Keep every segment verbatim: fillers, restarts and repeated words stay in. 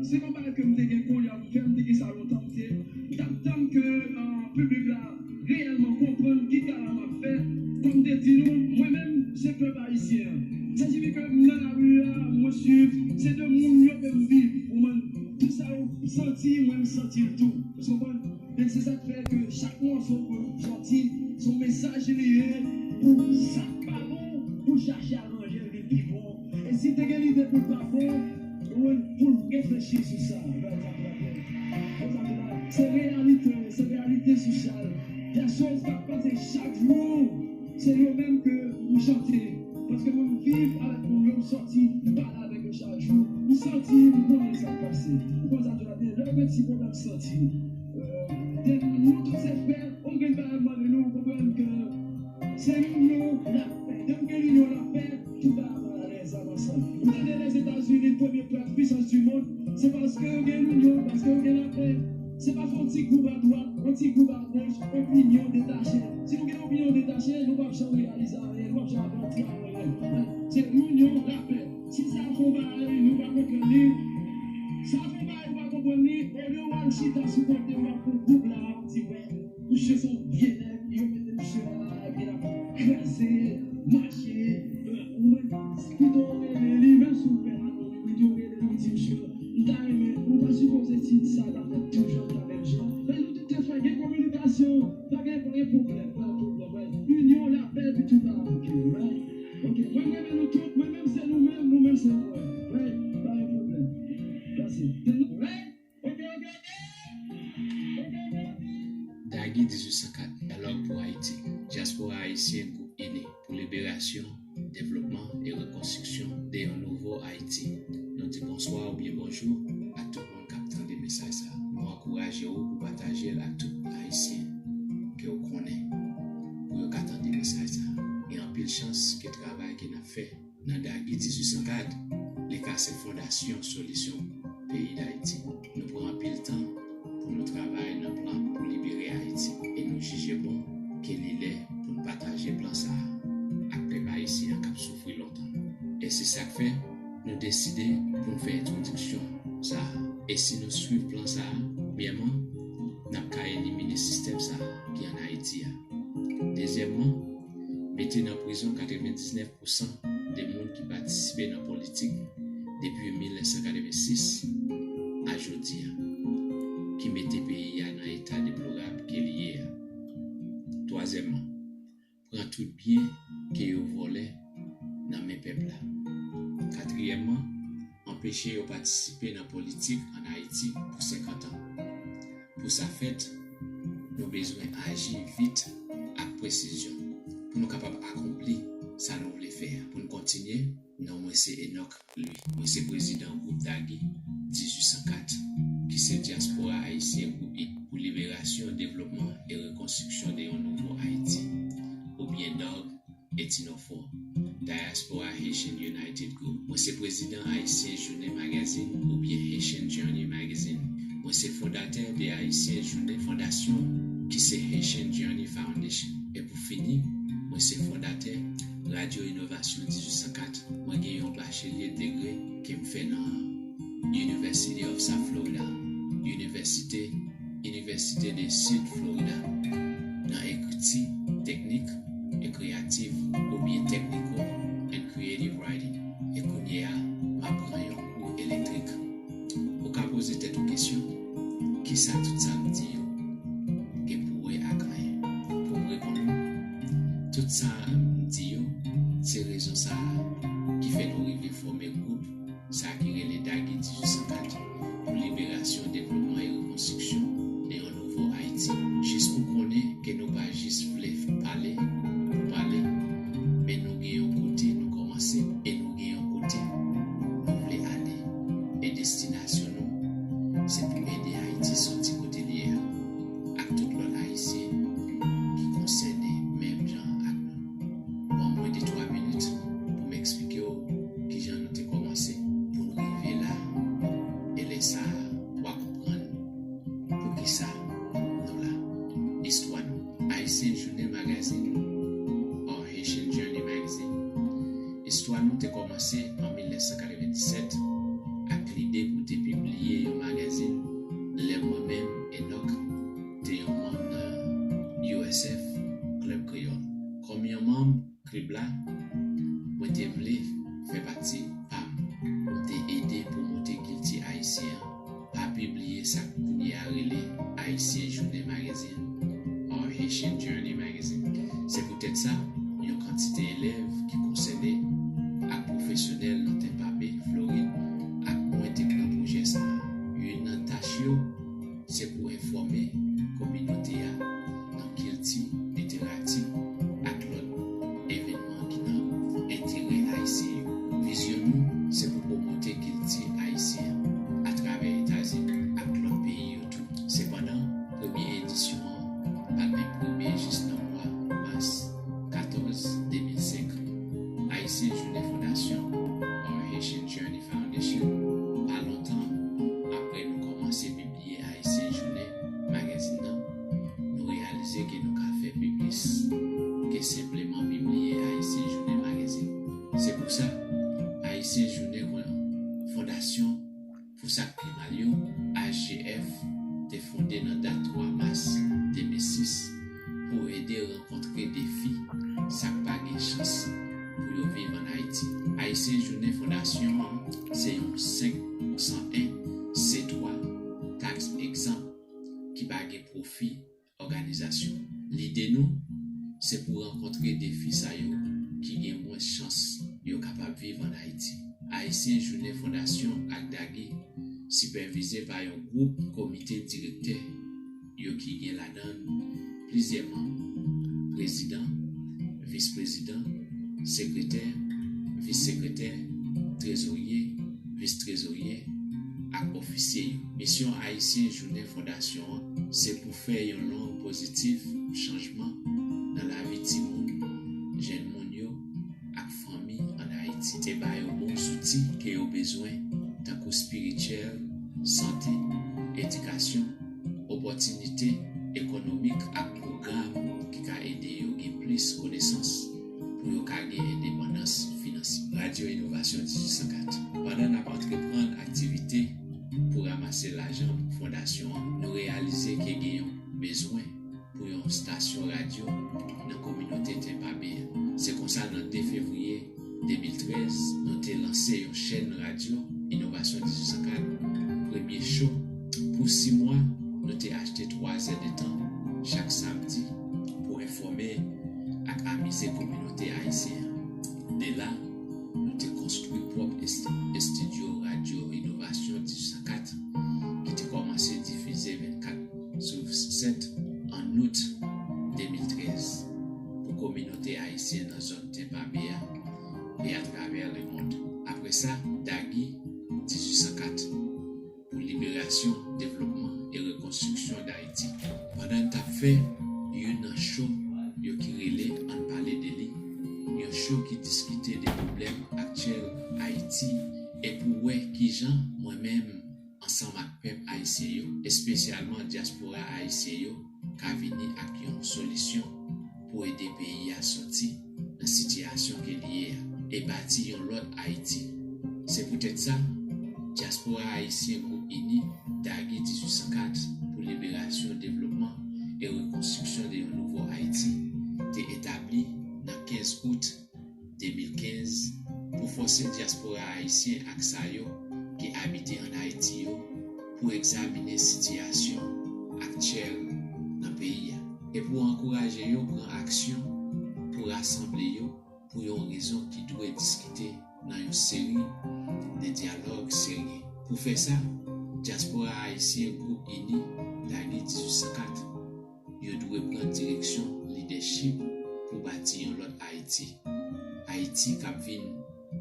Se yon bagay ke m te gen koulye a pou m fè, m te gen sa lontan, m te, m t ap tann ke, euh, piblik la reyèlman konprann ki travay m ap fè. Kòm m te di nou, mwen menm, se pèp ayisyen an. Sa siyifi ke m nan lari a, mwen swiv, se de moun yo ke m viv. Ou konprann? Tout sa yo santi, mwen m santi l tou. Ou konprann? E se sa k fè ke chak mòso ke m sòti, se yon mesaj li ye pou sa k pa bon, pou chache aranje l vin pi bon. E si te gen lide pou l pa bon, ou wè, pou l reflechi sou sa. Se reyalite, se reyalite sosyal. Gen chòz k ap pase chak jou, se yo menm ke m chante. Paske mwen, m viv avèk moun yo, m sòti, m pale avèk yo chak jou. M santi, m konnen sa k pase. Ou konn sa, Jonathan, lè yo gen ti pwoblèm santi. Euh, nou tout se frè, okenn bagay mande nou, ou konprann ke se yon lapè. Depi gen yon lapè, tout bagay pral alèz, ap ansanm. Ou tande Lèzetazini, premye pwisans di mond, se paske yo gen linyon, paske yo gen lapè. Se pa fè yon ti gwoup adwat, yon ti gwoup agoch, opinyon detache. Si nou gen opinyon detache, nou p ap janm reyalize anyen, nou p ap janm avanse anyen. Se linyon, lapè. Si sa fè yon bagay, nou pa konprann li, sa fè yon bagay, ou pa konprann li, olye w al chita sou kote w ap pran gwoup la, w ap di, wè, misye se yon vye nèg, yo mete misye la, epi l ap kraze, mache, ou wè, pito w rele li, menm si w fè anonm, pito w rele li, di misye, m ta renmen, ou pa sipoze di sa, ta fèt toujou nan menm jan. Men nou tout te fè, gen kominikasyon, pa gen, pa gen pwoblèm, pa gen pwoblèm, wè. Inyon, lapè, epi tout va oke, right? Ok, mwen, mwen renmen nou tout, mwen menm se nou menm, nou menm se mwen. Right? Pa gen pwoblèm. That's it. Right? Ok, ok, ok. Ok, ok, ok. Dagi dizuit san kat, Dyalòg pou Ayiti. Dyaspora ayisyen, gwoup ini pou liberasyon, devlopman e rekonstriksyon de yon nouvo Ayiti. Nou di bonswa oubyen bonjou ak tout moun k ap tande mesaj sa a. Nou ankouraje w pou pataje l ak tout Ayisyen ke w konnen pou yo ka tande mesaj sa a. Gen anpil chans ke travay ke n ap fè nan Dagi dizuit san kat, li ka se fondasyon solisyon peyi Dayiti. Nou pran anpil tan pou nou travay nan plan pou libere Ayiti, e nou jije bon ke li lè pou n pataje plan sa a ak pèp ayisyen an k ap soufri lontan. E se sa k fè nou deside pou n fè entwodiksyon sa a. E si nou swiv plan sa a, premyèman, n ap ka elimine sistèm sa a ki ann Ayiti a. Dezyèmman, mete nan prizon katrevendiznèf pousan de moun ki patisipe nan politik depi mil nèf san katrevensis a jodi a, ki mete peyi a nan eta deplorab ke li ye a. Twazyèmman, pran tout byen ke yo vòlè nan men pèp la. Katriyèmman, anpeche yo patisipe nan politik ann Ayiti pou senkant an. Pou sa fèt, nou bezwen aji vit ak presizyon pou nou kapab akonpli sa nou vle fè a. Pou n kontinye, non mwen se Enock Louis. Mwen se prezidan gwoup Dagi dizuit san kat, ki se Dyaspora Ayisyen, gwoup ini pou liberasyon, devlopman e rekonstriksyon de yon nouvo Ayiti, oubyen dog, Etinofo, Diaspora Haitian United Group. Mwen se prezidan Haitian Journée Magazine oubyen Haitian Journey Magazine. Mwen se fondatè de Haitian Journée Fondasyon, ki se Haitian Journey Foundation. E pou fini, mwen se fondatè Radyo Inovasyon dizuit san kat. Mwen gen yon bachelye degre ke m fè nan University of South Florida, Université Inivèsite de Sid Florida, nan ekriti teknik e kreyatif oubyen technical and creative writing. E kounye a, m ap pran yon kou elektrik. Ou ka poze tèt ou kesyon, kisa tout sa m di yo gen pou wè ak anyen? Pou m reponn ou, tout sa m di yo, se rezon sa a ki fè nou rive fòme gwoup sa ki rele Dagi dizuit san kat pou liberasyon, devlopman e rekonstriksyon de yon nouvo Ayiti. Jis pou konnen ke nou pa jis vle pale pou pale, men nou gen yon kote nou kòmanse e nou gen yon kote nou vle ale. E destinasyon nou, se pou ede Ayiti soti kote li ye a, ak tout lòt Ayisyen ki konsène menm jan ak nou. Ban mwen de twa minit pou m eksplike w kijan nou te kòmanse pou n rive la. E lè sa a, w a konprann poukisa nou la. Istwa nou. Haitian Journée Magazine, or Haitian Journey Magazine, Nou te kòmanse an mil nèf san katrevenndisèt ak lide pou te pibliye yon magazin lè mwen menm, Enoch, te yon manm nan U S F, Klèb Kreyòl. Kòm yon manm klèb la, mwen te vle fè pati pa m pou m te ede pwomote kilti ayisyen an, pa pibliye sa k kounye a rele Haitian Journée Magazine or Haitian Journey Magazine. Se poutèt sa, yon kantite elèv ki konsène ak pwofesyonèl nan Tampa Bay, Florid, ak mwen te pran pwojè sa a. Youn nan tach yo se pou enfòme kominote a nan kilti, literati ak lòt evènman ki nan enterè ayisyen yo. Vizyon nou se pou pwomote kilti ayisyen an atravè Etazini ak lòt peyi yo tou. Sepandan, premye edisyon an pa t enprime jis nan mwa mas katòz de mil senk. Haitian Journée Fondation, or Haitian Journey Foundation, pa lontan apre nou kòmanse pibliye Haitian Journée magazin nan, nou reyalize ke nou ka fè pi plis ke senpleman pibliye Haitian Journée magazin. Se pou sa, Haitian Journée Fondation, pou sa k pi mal yo, H J F, te fonde nan dat twa mas de mil sis pou ede rankontre defi sa k pa gen chans pou yo viv ann Ayiti. Haitian Journée Fondation an se yon senk san en C twa, tax exempt, ki pa gen pwofi òganizasyon. Lide nou se pou rankontre defi sa yo ki gen mwens chans yo kapab viv ann Ayiti. Haitian Journée Fondation ak Dagi, sipèvize pa yon gwoup komite direktè yo ki gen ladan l plizyè manm: prezidan, vis-prezidan, sekretè, vis-sekretè, trezorye, vis-trezorye, ak ofisye yo. Misyon Haitian Journée Fondation an se pou fè yon long pozitif chanjman nan lavi timoun, jèn moun yo, ak fanmi ann Ayiti. Se ba yo bon zouti ke yo bezwen, tankou espirityèl, sante, edikasyon, opòtinite ekonomik ak pwogram ki ka ede yo gen plis konesans pou yo ka gen endepandans finansyè. Radyo Inovasyon dizuit san kat. Pandan n ap antreprann aktivite pou ranmase lajan pou fondasyon an, nou reyalize ke gen yon bezwen pou yon estasyon radyo nan kominote Tampa Bay an. Se konsa, nan de fevriye de mil trèz, nou te lanse yon chèn radyo, Inovasyon dizuit san kat, premye cho. Pou sis mwa, nou te achte twa zè de tan chak samdi pou enfòme ak amize kominote ayisyen an. De la, nou te konstwi pwòp es-, estidyo radyo Inovasyon dizuit san kat, ki te kòmanse difize vennkat sou sèt an out de mil trèz pou kominote ayisyen nan zòn Tampa Bay a e atravè lemonn. Apre sa, Dagi dizuit san kat pou liberasyon, devlopman e rekonstriksyon Dayiti. Pandan n t ap fè youn nan cho yo ki rele Ann Pale de Li, yon cho ki diskite de pwoblèm aktyèl Ayiti e pou wè kijan mwen menm, ansanm ak pèp ayisyen yo, espesyalman dyaspora ayisyen yo, ka vini ak yon solisyon pou ede peyi a soti nan sitiyasyon ke li ye a e bati yon lòt Ayiti. Se poutèt sa, Dyaspora Ayisyen Gwoup Ini, Dagi dizuit san kat, pou liberasyon, devlopman e rekonstriksyon de yon nouvo Ayiti te etabli nan kenz out de mil kenz pou fòse dyaspora ayisyen ak sa yo ki abite ann Ayiti yo pou egzamine sitiyasyon aktyèl nan peyi a e pou ankouraje yo pran aksyon pou rasanble yo pou yon rezon ki dwe diskite nan yon seri de dyalòg serye. Pou fè sa, Dyaspora Ayisyen Gwoup Ini, Dagi dizuit san kat, yo dwe pran direksyon lidèchip pou bati yon lòt Ayiti. Ayiti k ap vin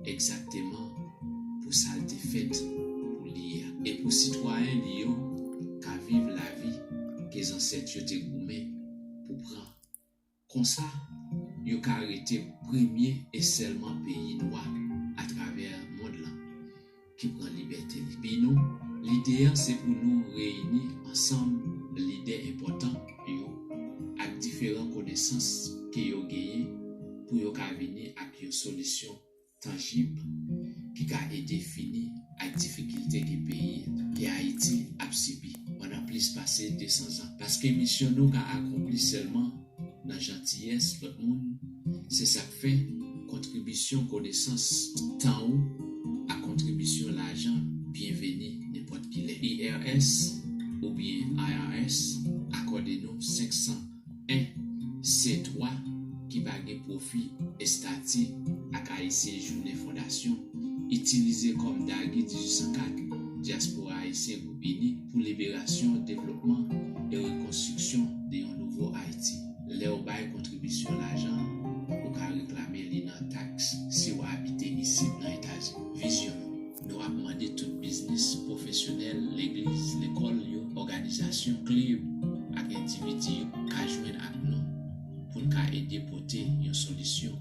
egzakteman pou sa l te fèt pou li ye a, e pou sitwayen li yo ka viv lavi ke zansèt yo te goumen pou pran. Konsa, yo ka rete premye e sèlman peyi nwa atravè mond lan ki pran libète li. Bi nou, lide a se pou nou reyini ansanm lidè enpòtan yo ak diferan konesans ke yo genyen pou yo ka vini ak yon solisyon tanjib ki ka ede fini ak difikilte ke peyi, ke Ayiti ap sibi pandan plis pase de san zan. Paske misyon nou ka akonpli sèlman nan jantiyès lòt moun, se sa k fè kontribisyon konesans, tan ou, ak kontribisyon lajan byenveni nenpòt kilè. I R S oubyen I R S akòde nou senk san en C twa ki pa gen pwofi, estati ak Ayisyen Jounen Fondasyon, itilize kòm Dagi dizuit san kat, Dyaspora Ayisyen Gwoup Ini pou Liberasyon, Devlopman e Rekonstriksyon de yon Nouvo Ayiti. Lè w bay kontribisyon lajan, ou ka reklame li nan taks si w abite isit nan Etazini. Vizyon nou. Nou ap mande tout biznis, pwofesyonèl, legliz, lekòl yo, òganizasyon, klib ak endividi yo ka jwenn ak nou pou n ka ede pote yon solisyon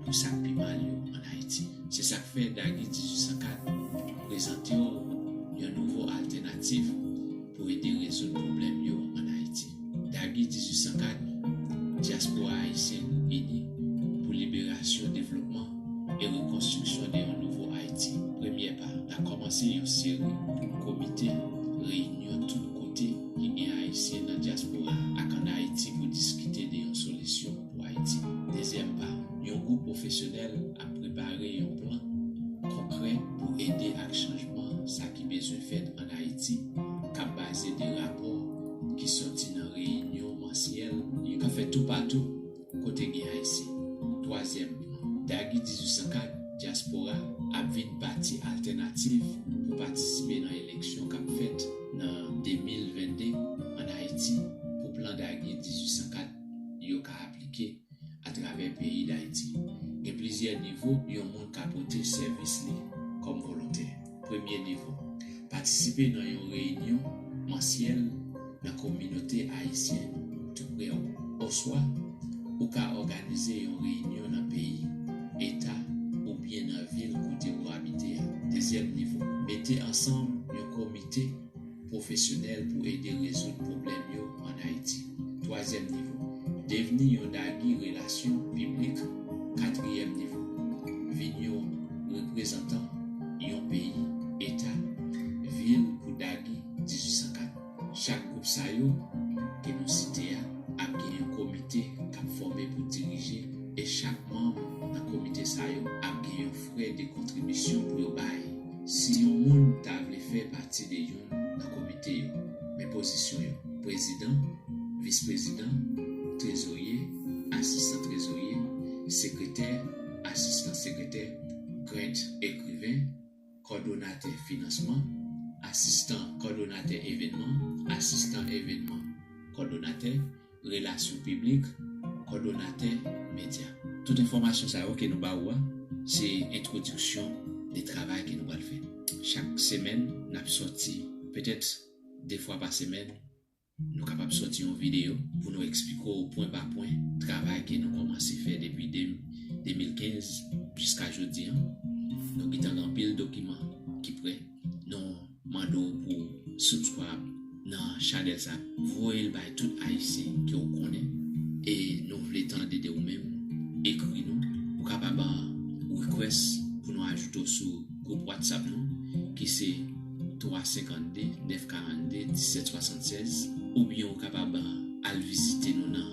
pou sa k pi mal yo ann Ayiti. Se sa k fè Dagi dizuit san kat prezante w yon nouvo altènativ pou ede rezoud pwoblèm yo ann Ayiti. Dagi dizuit san kat, Dyaspora Ayisyen Ini pou Liberasyon, Devlopman e Rekonstriksyon de yon Nouvo Ayiti. Premyè pa, n ap kòmanse yon seri komite, reyinyon tout kote ki gen Ayisyen nan dyaspora ak ann Ayiti pou diskite de yon solisyon pou Ayiti. Dezyèm pa, yon gwoup pwofesyonèl ap prepare yon plan konkrè pou ede ak chanjman sa ki bezwen fèt ann Ayiti, k ap baze de rapò ki sòti nan reyinyon mansyèl yo k ap fèt toupatou kote gen Ayisyen. Twazyèm, Dagi dizuit san kat, Dyaspora ap vin pati altènativ pou patisipe nan eleksyon k ap fèt nan de mil vennde ann Ayiti pou plan Dagi dizuit san kat yo ka aplike atravè peyi Dayiti. Gen plizyè nivo yon moun ka pote sèvis li kòm volontè. Premye nivo, patisipe nan yon reyinyon mansyèl nan kominote ayisyen tou prè w, oswa ou ka òganize yon reyinyon nan peyi, eta, oubyen nan vil kote ou abite a. Dezyèm nivo, mete ansanm yon komite pwofesyonèl pou ede rezoud pwoblèm yo ann Ayiti. Twazyèm nivo, devni yon Dagi relasyon piblik. Katriyèm nivo, vin yon reprezantan yon peyi, eta, vil pou Dagi dizuit san kat. Chak gwoup sa yo ke nou site a ap gen yon komite k ap fòme pou dirije, e chak manm nan komite sa yo ap gen yon frè de kontribisyon pou yo bay. Si yon moun ta vle fè pati de youn nan komite yo, men pozisyon yo: prezidan, vis-prezidan, trezorye, asistan trezorye, sekretè, asistan sekretè, grant ekriven, kòdonatè finansman, asistan kòdonatè evènman, asistan evènman kòdonatè, relasyon piblik, kòdonatè medya. Tout enfòmasyon sa yo ke nou ba ou a, se entwodiksyon de travay ke nou pral fè. Chak semèn, n ap sòti petèt de fwa pa semèn, nou kapab sòti yon videyo pou nou eksplike w pwen pa pwen travay ke nou kòmanse fè depi de, de mil kenz jiska jodi a. Nou gentan gen anpil dokiman ki prè. Nou mande w pou subscribe nan chanèl sa. Voye l bay tout Ayisyen ke w konnen. E nou vle tande de ou menm. Ekri nou. Ou kapab request pou nou ajoute w sou gwoup WhatsApp nou, ki se twa senkannde, nèf karannde, disèt swasannsèz, oubyen ou kapab al vizite nou nan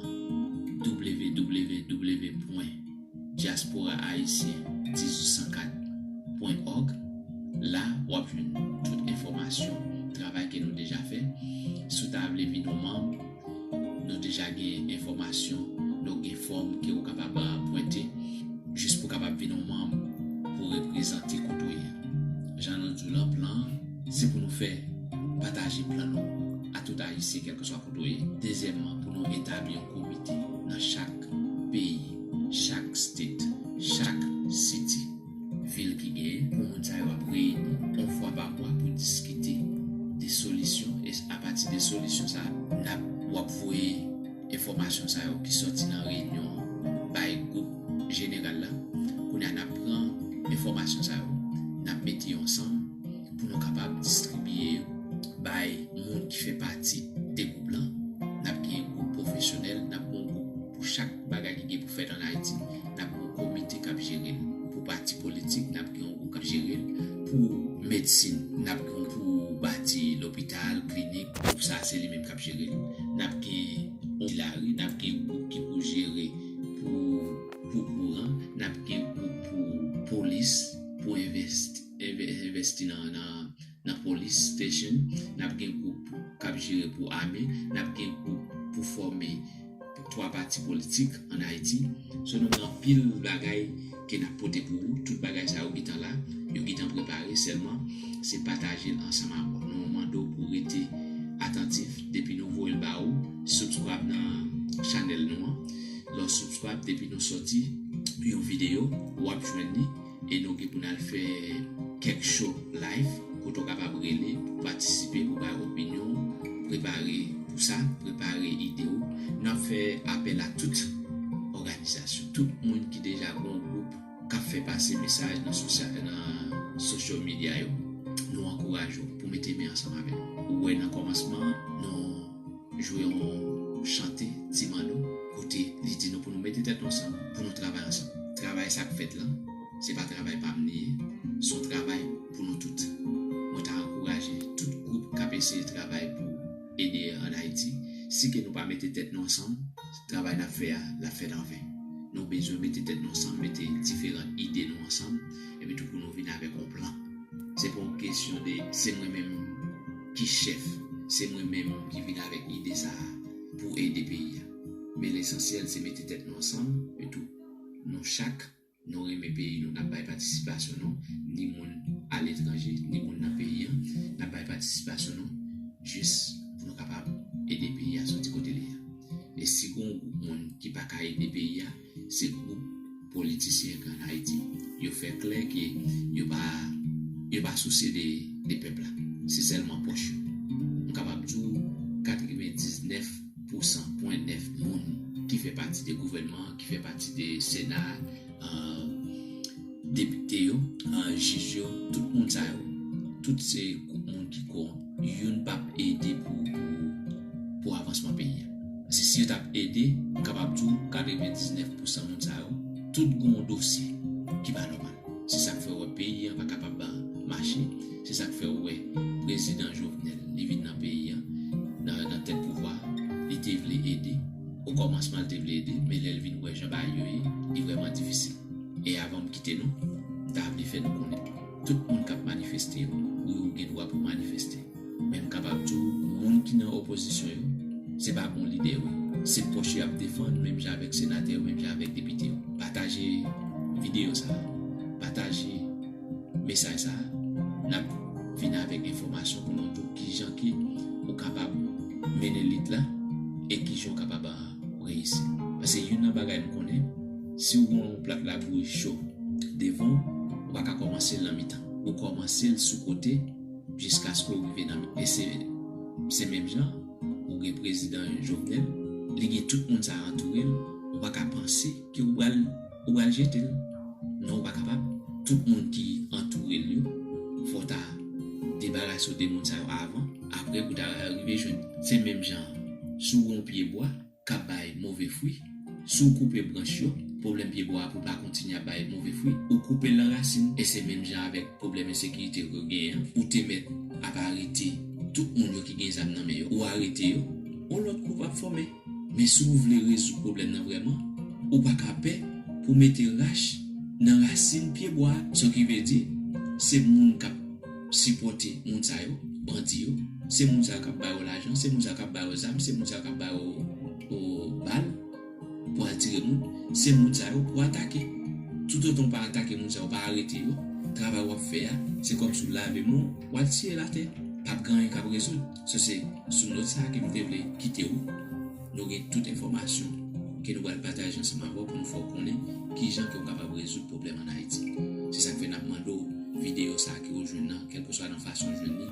w w w pwen dyaspora ayisyen dizuit san kat pwen òg. La, w ap jwenn tout enfòmasyon travay ke nou deja fè. Si w ta vle vin yon manm, nou deja gen enfòmasyon, nou gen fòm ke ou kapab pwente, jis pou w kapab vin yon manm pou reprezante kote w ye a. Jan nou di w lan, plan an, se pou nou fè pataje plan nou a tout Ayisyen, kèlkeswa kote w ye. Dezyèmman, pou nou etabli yon komite nan chak peyi, chak state, chak city, vil ki genyen, pou moun sa yo ap reyini yon fwa pa mwa pou diskite de solisyon. E apati de solisyon sa, n ap, w ap voye enfòmasyon sa yo ki sòti nan reyinyon an bay gwoup jeneral la. Kounye a, n ap pran enfòmasyon sa yo, n ap mete yo ansanm pou nou kapab distribiye yo bay moun ki fè pati de gwoup lan. N ap gen gwoup pwofesyonèl, n ap gen yon gwoup pou chak bagay ki gen pou fèt ann Ayiti. N ap gen yon komite k ap jere l pou pati politik. medsin, n ap gen pou bati lopital, klinik, gwoup sa se li menm k ap jere l. N ap gen yon lari, n ap gen gwoup ki pou jere pou, pou kouran, n ap gen gwoup pou polis, pou envesti, enve- envesti nan, nan, nan police station, n ap gen gwoup k ap jere pou ame, n ap gen gwoup pou fòme twa pati politik ann Ayiti. So nou gen anpil bagay ke n ap pote pou ou. Tout bagay sa yo gentan la, yo gentan prepare, sèlman se pataje l ansanm avè w. Nou mande w pou rete atantif depi nou voye l ba ou. Subscribe nan chanèl nou an. Lè w subscribe, depi nou sòti yon videyo, w ap jwenn li. E nou gen pou n al fè kèk show live kote w kapab rele pou patisipe, pou bay opinyon w, prepare pou sa, prepare ide w. N ap fè apèl a tout òganizasyon, tout moun ki deja gen yon gwoup k ap fè pase mesaj nan sosyal, nan social media yo. Nou ankouraje w pou mete men ansanm avè nou. Ou wè nan kòmansman an, nou jwe yon chante Ti Manno, kote li di nou pou nou mete tèt nou ansanm, pou nou travay ansanm. Travay sa k fèt lan, se pa travay pa m li ye, se yon travay pou nou tout. Mwen ta ankouraje tout gwoup k ap eseye travay pou ede ann Ayiti. Si ke nou pa mete tèt nou ansanm, travay n ap fè a, l ap fèt anven. Nou bezwen mete tèt nou ansanm, mete diferan ide nou ansanm, epi tou pou nou vin avèk yon plan. Se pa yon kesyon de se mwen menm ki chèf, se mwen menm ki vin avèk ide sa a pou ede peyi a. Men lesansyèl se mete tèt nou ansanm, epi tou nou chak nou renmen peyi nou, n ap bay patisipasyon nou, ni moun aletranje, ni moun nan peyi an, n ap bay patisipasyon nou jis pou nou kapab ede peyi a soti kote li ye a. E si gen yon gwoup moun ki pa ka ede peyi a, se gwoup politisyen k ann Ayiti. Yo fè klè ke yo pa, yo pa souse de, de pèp la. Se sèlman pòch yo. M kapab di w katrevendiznèf pousan pwen nèf moun ki fè pati de gouvènman an, ki fè pati de Sena, euh, depite yo, euh, jij yo, tout moun sa yo, tout se gwoup moun ki kowonpi. Youn p ap ede pou, pou, pou avansman peyi a. Paske si yo t ap ede, m kapab di w katrevendiznèf pousan moun sa yo, tout gen yon dosye ki pa nòmal. Se sa k fè w wè peyi an pa kapab mache. Se sa k fè w wè prezidan Jovenel, li vin nan peyi an, nan, nan tèt pouvwa, li te vle ede. Okòmansman, li te vle ede, men lè l vin wè jan bagay yo ye, li vrèman difisil. E avan m kite nou, m ta vle fè nou konnen, tout moun k ap manifeste yo, wi, ou gen dwa pou w manifeste. Men m kapab di w, moun ki nan opozisyon yo, se pa bon lidè yo ye. Se pòch yo y ap defann, menm jan avèk senatè yo, menm jan avèk depite yo. Pataje videyo sa a. Pataje mesaj sa a. N ap vin avèk enfòmasyon pou nou di w kijan ke ou kapab mennen lit la e kijan w kapab reyisi. Paske youn nan bagay m konnen, si w gen yon plak labouyi cho devan w, ou pa ka kòmanse l nan mitan. Ou kòmanse l sou kote jiskaske w rive nan men. E se, se menm jan, ou gen prezidan Jovenel, li gen tout moun sa a antoure l, ou pa ka panse ke ou pral, ou pral jete l. Non, ou pa kapab. Tout moun ki antoure l yo, fò w ta debarase w de moun sa yo avan, apre pou w ta rive jwenn. Se menm jan, si w gen yon pye bwa k ap bay move fwi, si w koupe branch yo, pwoblèm pye bwa a pou l pa kontinye ap bay move fwi, ou koupe l nan rasin. E se menm jan avèk pwoblèm ensekirite ke w genyen an, ou te mèt ap arete tout moun yo ki gen zam nan men yo, ou arete yo, yon lòt gwoup ap fòme. Men si w vle rezoud pwoblèm nan vrèman, ou pa ka pè pou w mete rach nan rasin pye bwa a. Sa ki vle di, se moun k ap sipòte moun sa yo, bandi yo, se moun sa yo k ap ba yo lajan, se moun sa yo k ap ba yo zam, se moun sa yo k ap ba yo, yo bal pou al tire moun, se moun sa yo pou atake. Toutotan w pa atake moun sa yo, w pa arete yo, travay w ap fè a, se kòmsi w lave men w, w al siye l atè. P ap gen anyen k ap rezoud. So se sou nòt sa a ke m te vle kite w. Nou gen tout enfòmasyon ke nou pral pataje ansanm avè w pou nou fè w konnen kijan ke w kapab rezoud pwoblèm ann Ayiti. Se sa k fè n ap mande w videyo sa a ke w jwenn nan, kèlkeswa nan fason w jwenn li,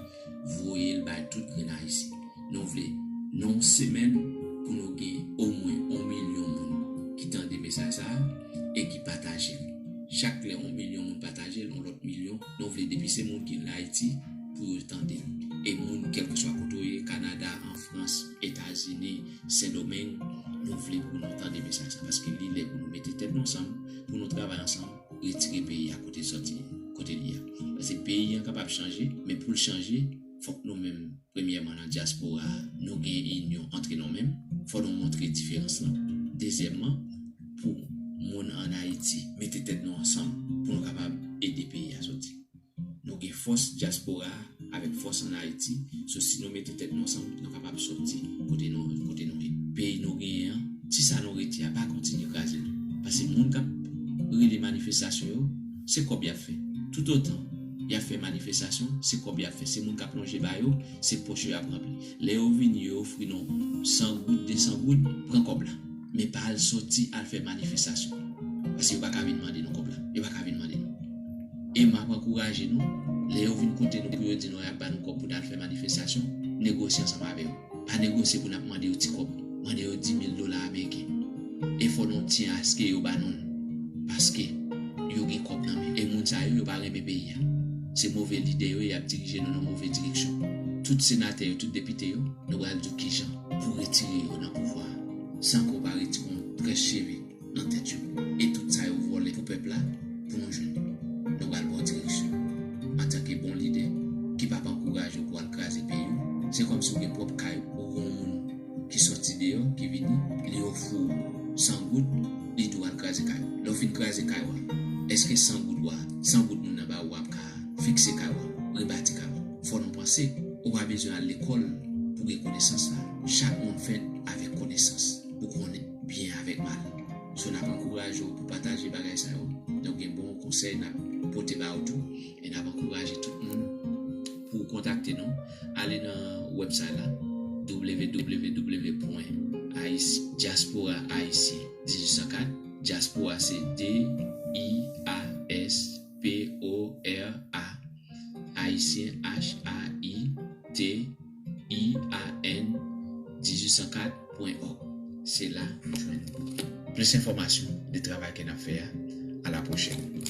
voye l bay tout grenn Ayisyen. Nou vle, nan yon semèn, pou nou gen omwen yon milyon moun ki tande mesaj sa a e ki pataje l. Chak lè yon milyon moun pataje l, yon lòt milyon, nou vle depi se moun ki nan Ayiti pou yo tande l. E moun, kèlkeswa kote w ye, Kanada, an Frans, Etazini, Sendomeng, nou vle pou nou tande mesaj sa, paske li lè pou nou mete tèt nou ansanm, pou nou travay ansanm, retire peyi a kote l sòti, kote l ye a. Se peyi an kapab chanje, men pou l chanje, fòk nou menm, premyèman, nan dyaspora a, nou gen inyon antre nou menm. Fò nou montre diferans lan. Dezyèmman, pou moun ann Ayiti, mete tèt nou ansanm pou nou kapab ede peyi a soti. Nou gen fòs dyaspora a avèk fòs ann Ayiti. So, si nou mete tèt nou ansanm, nou kapab soti kote nou, kote nou ye. Peyi nou genyen an, ti sa nou rete a, pa kontinye kraze l. Paske moun k ap rele manifestasyon yo, se kòb y ap fè. Toutotan y ap fè manifestasyon, se kòb y ap fè. Se moun k ap lonje ba yo, se pòch yo y ap ranpli. Lè yo vini, yo ofri nou san goud, de san goud, pran kòb la. Men pa al soti al fè manifestasyon. Paske yo pa ka vin mande nou kòb la. Yo pa ka vin mande nou. E m ap ankouraje nou, lè yo vin kote nou pou yo di nou y ap ba nou kòb pou n al fè manifestasyon, negosye ansanm avè yo. Pa negosye pou n ap mande yo ti kòb. Mande yo di mil dola ameriken. E fò nou tyen aske yo ba nou l. Paske yo gen kòb nan men. E moun sa yo, yo pa renmen peyi a. Se move lidè yo, y ap dirije nou nan move direksyon. Tout senatè yo, tout depite yo, nou pral di w kijan pou retire yo nan pouvwa a, san ke w pa retire yon très cheve nan tèt yo. E tout sa yo vòlè pou pèp la, pou nou jwenn. Nou pral ba w direksyon. Antanke bon lidè ki p ap ankouraje w pou w al kraze peyi w, se kòmsi w gen pwòp kay ou, ou gen yon moun ki sòti deyò, ki vini, li ofri w san goud, li di w al kraze kay ou. Lè w fin kraze kay ou a, èske san goud ou a, san goud moun nan ba ou a ap ka fikse kay ou a, rebati kay ou a? Fò nou panse, ou pa bezwen al lekòl pou gen konesans la. Chak moun fèt avèk konesans pou konnen byen avèk mal. So, n ap ankouraje w pou pataje bagay sa yo. Donk, gen bon konsèy n ap pote ba ou tou. E n ap ankouraje tout moun pou w kontakte nou. Ale nan website la, w w w pwen diaspora haïtien dix-huit cent quatre. Diaspora se D I A S P O R A, Haïtien, H A I T I A N, dix-huit cent quatre point org. Se la nou jwenn nou. Plis enfòmasyon de travay ke n ap fè a. A la pwochèn.